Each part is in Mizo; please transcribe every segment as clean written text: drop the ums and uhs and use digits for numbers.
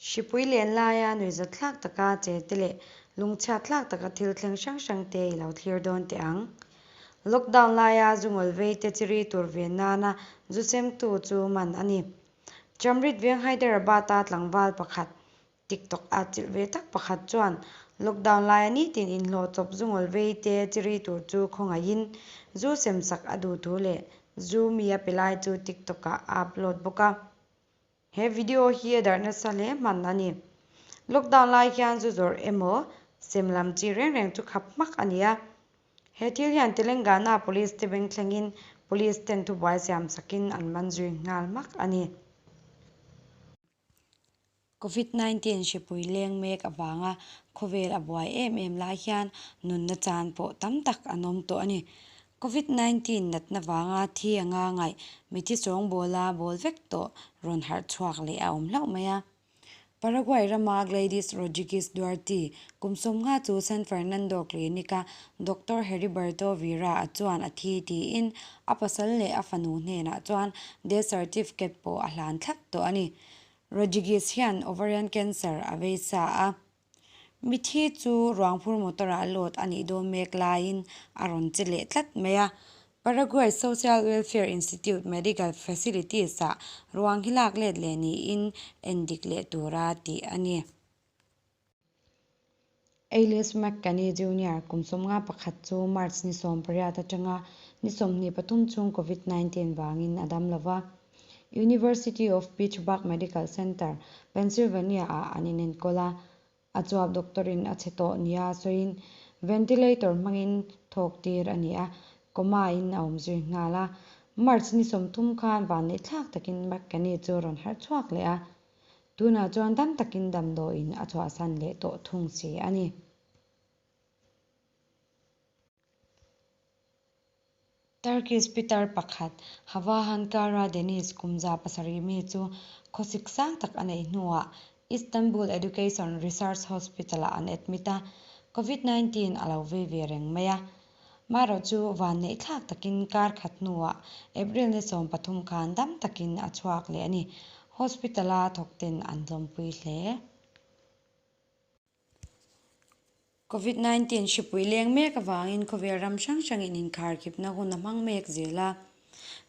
Hripui len laia nuihzatthlak taka che te leh lungchhiatthlak taka thil thleng hrang hrang te i lo thlir dawn teh ang. Lockdown laia zu ngawlvei te chiri tur ven nana zu semtu chu man a ni. Chamrit veng Hyderabad-a tlangval pakhat, TikTok atchilh ve tak pakhat chuan lockdown laia nitin inhlawh chawp zu ngawlvei te chiri tur chu khawngaihin zu semsak a duh thu leh zu mi a pe lai chu TikTok-ah a upload bawk a. He video hi a darh nasa hle hman a ni. Lockdown lai hian zu zawrh emaw sem lam chi reng reng chu khap hmak a ni a. He thil hian Telangana Police te beng thlengin Police ten thubuai siam sakin an man zui nghal hmak a ni. Covid 19 hripui leng mek avanga khawvel a buai em em lai hian nunna chan pawh tam tak an awm tawh a ni. Covid 19 natna vanga thi anga ngaih mithi chawngbawla bawl vek tawh rawn harh chhuak leh a awm hlauh mai a. Paraguay rama Gladys Rodriguez Duarte kum 50 chu San Fernando Clinic-a Doctor Heriberto Vera-a chuan a thi tiin a pasal leh a fanu hnenah chuan death certificate pawh a hlan thlap tawh a ni. Rodriguez hian ovarian cancer a vei sa a. Mithi chu ruangphur motor-ah load a nih dawn mek laiin a rawn che leh tlat mai a. Paraguay Social Welfare Institute Medical Facilities-ah ruang hi lak let leh niin endik leh tura tih a ni. Ailes McKenney Junior kum 51 chu March ni 18 atanga ni 23 chhung Covid 19 vangin a dam lova. University of Pittsburgh Medical Center, Pennsylvania-ah an inenkawl a. A chuap doctor-in a chhe tawh nia sawiin ventilator hmangin thawk tir a ni a, coma-in a awm zui nghal a. March ni 30 khan vanneihthlak takin McKenney chu rawn harh chhuak leh a, tunah chuan dam takin damdawiin a chhuahsan leh tawh thung si a ni. Turkish pitar pakhat, Havahan Kara Deniz kum 700 mi chu khawsik sang tak a neih hnuah Istanbul Education Research Hospital-ah an admit a, Covid 19 a lo vei ve reng mai a. Marawh chu vanneih thlak takin kar khat hnuah April ni 13 khan dam takin a chhuak leh a ni. Hospital-a thawkten an hlawmpui hle. Covid 19 hripui leng mek avangin khawvel ram hrang hrangin inkharkhipna hun a hmang mek zel a.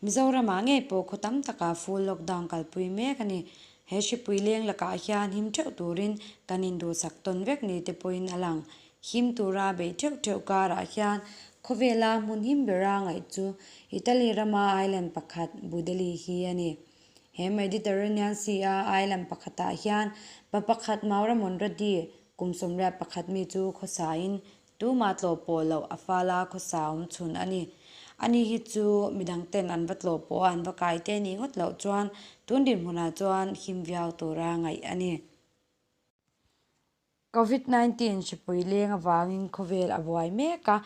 Mizoramah ngei pawh khaw tam takah full lockdown kalpui mek a ni. He hripui leng lakah hian him theuh turin kan induhsak tawn vek ni te pawhin a lang. Him tura beih theuh theuh karah hian khawvela hmun him bera ngaih chu Italy rama island pakhat Budeli hi a ni. He Mediterranean Sea-a island pakhatah hian pa pakhat Maura Monradi kum 81 mi chu khawsain tumah tlawh pawh loh a fala khawsa awm chhun a ni. Ani hi chu midangten an va tlawh pawh a an va kai te nih ngawt loh chuan tun dinhmunah chuan him viau tura ngaih a ni. Covid 19 hripui leng avangin khawvel a buai mek a,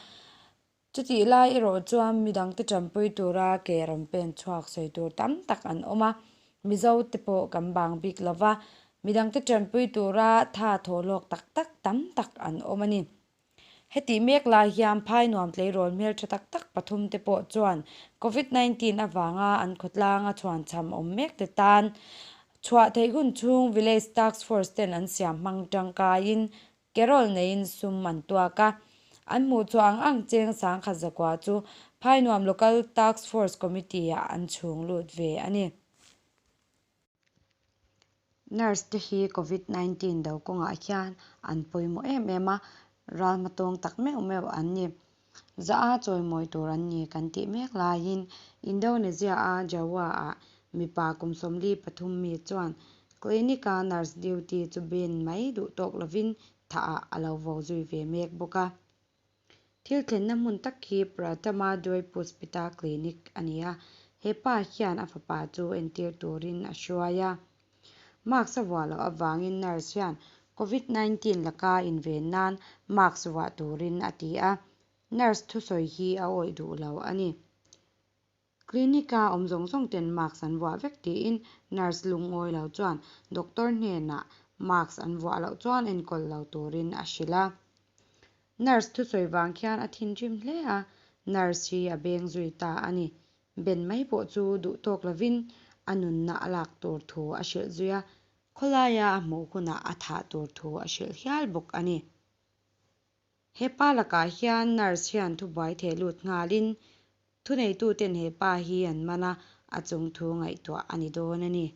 chutih lai erawh chuan midangte tanpui tura ke rawn pen chhuak sawi tur tam tak an awm a, Mizo te pawh kan bang bik lova, midangte tanpui tura tha thawh lawk tak tak tam tak an awm a ni. Hetih mek lai hian phai nuam tleirawl hmeltha tak tak pathum te pawh chuan Covid 19 avanga an khawtlanga chhuanchham awm mek te tan chhuah theih hun chhung Village Task Force ten an siam hmang tangkaiin carol neiin sum an tuak a. An hmuh chhuah ang ang cheng 1100 chu phai nuam Local Task Force Committee ah an chhung lut ve a ni. Nurse te hi Covid 19 do kawngah hian an pawimawh em em a, ral hmatawng tak meuh meuh an ni. Zaha chawimawi tur an ni kan tih mek laiin Indonesia-a Jawa-ah mipa kum 43 mi chuan clinic-a nurse duty chu bin mai duh tawk lovin thahah a lo vo zui ve mek bawk a. Thil thlenna hmun tak hi Pratama Dwi Puspita Clinic a ni a, he pa hian a fapa chu entir turin a hruai a. Mask a vuah loh avangin nurse hian Covid 19 laka inven nan mask vuah turin a ti a, nurse thusawi hi a awih duh lo a ni. Clinic-a awm zawng zawng ten mask an vuah vek tiin nurse lungawi lo chuan doctor hnenah mask an vuah loh chuan enkawl lo turin a hrilh a. Nurse thusawi vang khian a thinrim hle a, nurse hi a beng zui ta a ni. Ben mai pawh chu duh tawk lovin a nunna a lak tur thu a hrilh zui a. Khawlaia a hmuh hunah a thah tur thu a hrilh hial bawk a ni. Hepa lakah hian nurse hian thubuai theh lut nghalin thuneituten hepa hi an man a, a chungthu ngaihtuah a ni dawn a ni.